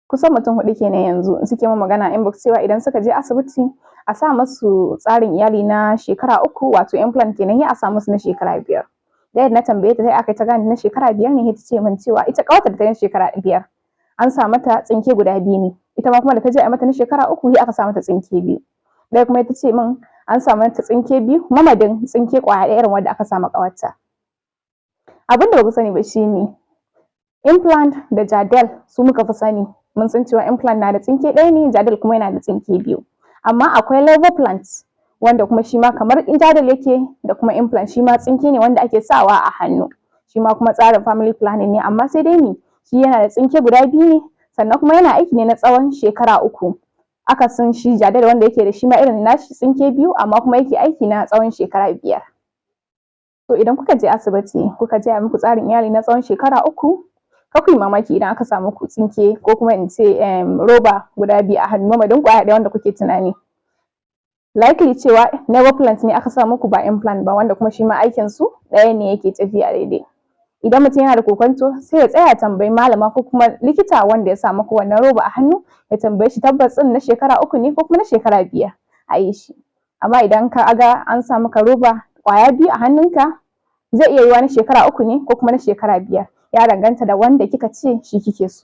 Kusan mutum huɗu kenan yanzu suke min magana inbox cewa idan suka je asibiti a sa masu tsarin iyali na shekara 3, wato implant kenan, sai a sa musu na shekara 5. Ɗaya da na tambaye ta, sai aka ta gane na shekara 5 ne, ta ce min cewa ita ƙawarta da ta yi shekara 5 an sa mata tsinke guda biyu ne, ita ma kuma da ta je a mata na shekara 3 sai aka sa mata tsinke biyu. Ɗaya kuma ita ce min an sa mata tsinke biyu mamadin tsinke ƙwaya ɗaya irin wanda aka sa ma ƙawarta. Abin da ba ku sani ba shine implant da Jadelle su muka fi sani. Mun san cewa implant na da tsinke ɗaya ne, Jadelle kuma yana da tsinke biyu. Amma akwai Levoplant, wanda kuma shi ma kamar Jadelle yake da kuma implant, shi ma tsinke ne wanda ake sawa a hannu. Shi ma kuma tsarin family planning ne, amma sai dai me, shi yana da tsinke guda biyu ne, sannan kuma yana aiki ne na tsawon shekara 3. Akasin shi Jadelle, wanda yake da shi ma irin nashi tsinke biyu, amma kuma yake aiki na tsawon shekara 5. To, idan kuka je asibiti kuka je a muku tsarin iyali na tsawon shekara 3, kar ku yi mamaki idan aka sa muku tsinke, ko kuma in ce roba guda biyu a hannu mamadin ƙwaya ɗaya wanda kuke tunani. Likely cewa Levoplant ne aka sa muku, ba implant ba, wanda kuma shi ma aikin su ɗaya ne, yake tafiya daidai. Idan mutum yana da kokwanto, sai ya tsaya ya tambayi malama ko kuma likita wanda ya sa muku wannan roba a hannu, ya tambaye shi tabbas ɗin na shekara 3 ne ko kuma na shekara 5 a yi shi. Amma idan ka ga an sa maka roba ƙwaya biyu a hannunka, zai iya yiwuwa na shekara 3 ne ko kuma na shekara 5, ya danganta da wanda kika ce shi kike so.